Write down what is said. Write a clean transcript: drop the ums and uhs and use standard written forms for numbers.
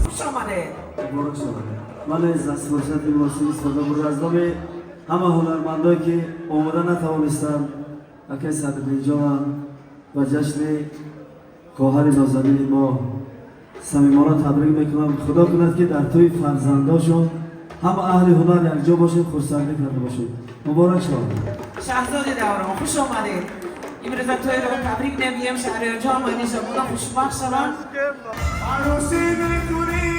Хуш омадед. Муборак шавад. Ман низ аз фурсати муносиб истифода бурда, аз номи ҳама ҳунармандое, ки омода натавонистанд, акай Садриддинҷонам ва ҷашни хоҳари нозанини мо самимона табрик мекунам. Худо кунад, ки дар тӯи фарзандошон ҳама аҳли ҳунар якҷо бошед, хурсандӣ карда бошед. Муборак шавад. Шаҳзоди Даврон, хуш омадед. Имрӯза тӯйро табрик мегӯем. Шаҳриёрҷон ва Нишобуна хушбахт шаванд. Арӯсӣ мекунӣ.